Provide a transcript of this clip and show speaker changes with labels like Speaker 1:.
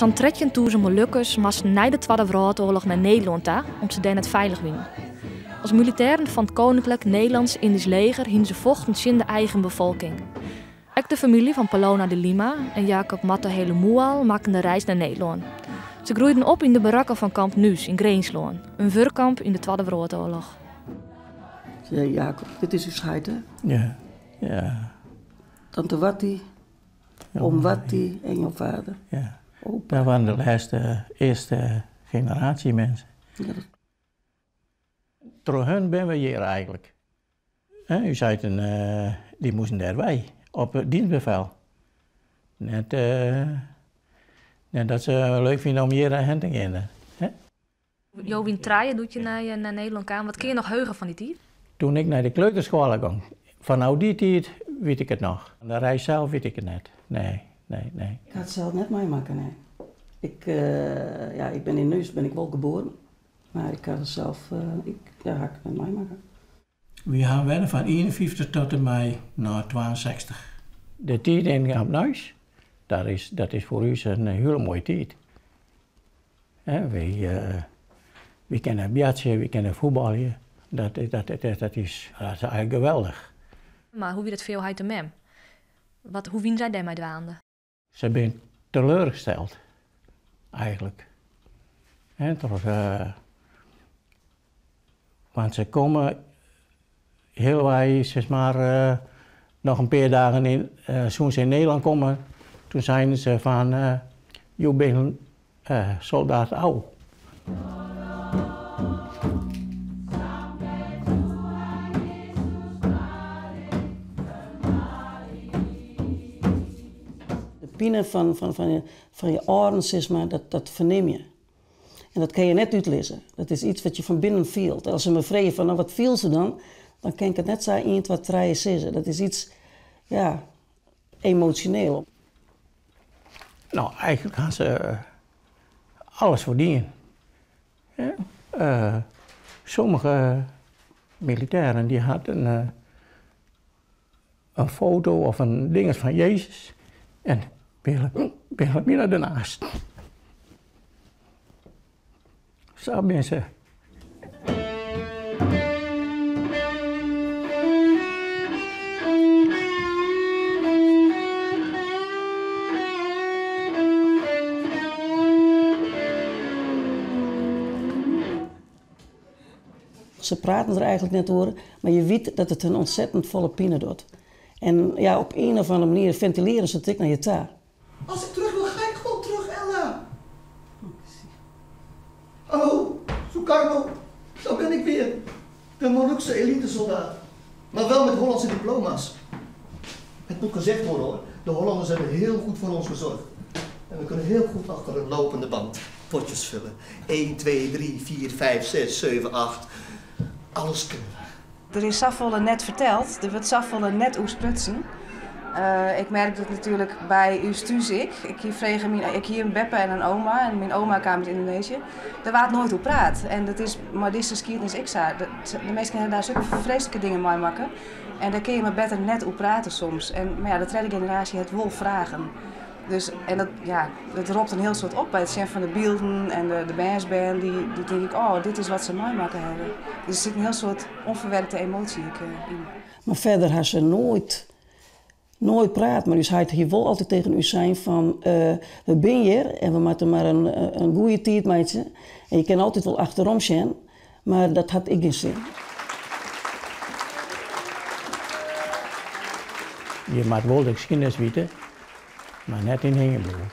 Speaker 1: Sa'n 13.000 Molukkers moasten nei de Twadde Wrâldoarloch nei Nederlân ta om't se dêr net feilich wiene. As militêren fan it Koninklijk Nederlands-Indisch Leger hiene se fochten tsjin de eigen befolking. Ek de famylje fan Polona de Lima en Jacob Mattahele Moal makken de reis nei Nederlân. Se groeiden op yn de barakken fan Kamp Nuus yn Grinslân, in wurkkamp yn de Twadde Wrâldoarloch.
Speaker 2: Jacob, dit is ús heit, hè?
Speaker 3: Ja, ja.
Speaker 2: Tante Watty, oom Watty en jo vader.
Speaker 3: Ja.
Speaker 2: Opa.
Speaker 3: Dat waren de lêste, earste generatie mensen.
Speaker 2: Ja, dat...
Speaker 3: Troch hun binne we hjir eigentlik. Us heiten dy moasten dêr wei op dienstbevel. Net, net dat se leuk fine om hjir hinne te gean.
Speaker 1: Jo wiene trije doe't je nei Nederlân kamen. Wat kinne je noch heuge fan dy tiid?
Speaker 3: Toen ik nei de kleuterskoalle gong, fanôf dy tiid wit ik it noch. De reis sels wit ik it net. Nee, nee, nee.
Speaker 2: Ik ha it sels net meimakke, nee. Ik, ja, ik bin yn Nuus bin ik wol geboren, mar ik ha it sels, ja, ha ik net meimakke.
Speaker 3: Wy hawwe wenne fan 51 tot en mei no 62. De tiid yn Kamp Nuis, dat is, dat is foar ús in hiele moaie tiid. Wy, wy kinne boartsje, wy kinne fuotbalje, dat, dat, dat, dat is eigentlik geweldich.
Speaker 1: Mar hoe wie dat foar jo heit en mem? Wat, hoe wiene sy dêrmei dwaande?
Speaker 3: Se binne teleurgesteld, eigentlik. Troch, want se komme healwei, sis mar, noch in pear dagen yn, soene se yn Nederlân komme, toen seinen se fan, jo binne soldaat ôf.
Speaker 2: De pine fan je âlden, sis mar, dat fernim je. En dat kin je net útlizze. Dat is iets wat je fan binnen fielt. As se my freegje fan, no wat fielst dan? Dan kin ik it net sa ien, twa, trije sizze. Dat is iets, ja, emosjoneel.
Speaker 3: No, eigentlik ha se alles foar dien. Sommige militêren dy hadden in foto of in dinges fan Jezus en Wilhelmina dernaast. Sa binne se.
Speaker 2: Se praten der eigentlik net oer, mar je witte dat it hun ontzettend folle pine docht. En ja, op ien of oare manier fentilearje se it ek nei je ta.
Speaker 4: Als ik terug wil, ga ik gewoon terug, Ella. Hallo, Sukarno, daar ben ik weer. De Molukse elitesoldaat. Maar wel met Hollandse diploma's. Het moet gezegd worden hoor, de Hollanders hebben heel goed voor ons gezorgd. En we kunnen heel goed achter een lopende band potjes vullen. 1, 2, 3, 4, 5, 6, 7, 8. Alles kunnen we.
Speaker 5: Der is safolle net ferteld, der wurdt safolle net oer sprutsen. Ik merk dat natuerlik by ús thús ek. Ik hie frege myn, ik hie in beppe en in oma en myn oma kaam út Yndonezië. Der waard noait oer praat en dat is mei dizze skiednis ek sa. De minsken hawwe dêr sokke freeslike dingen meimakke en dêr kinne je mar better net oer prate soms. En, mar ja, de tredde generaasje hat wol fragen. Dus, en dat, ja, dat ropt in hiel soad op by it sjen fan de bylden en de bernsbern, dy, dy tink ik, oh, dit is wat se meimakke hawwe. Dus der sit in hiel soad ûnferwerkte emoasje ek yn.
Speaker 2: Mar fierder ha se noait, noait praat. Mar ús heit hie wol altyd tegen ús sein fan, we binne hjir en we moatte mar in goede tiid meitsje. En je kinne altyd wol achterom sjen, mar dat hat ek gjin sin.
Speaker 3: Je moat wol de skiednis witte, mar net yn hingjen bliuwe.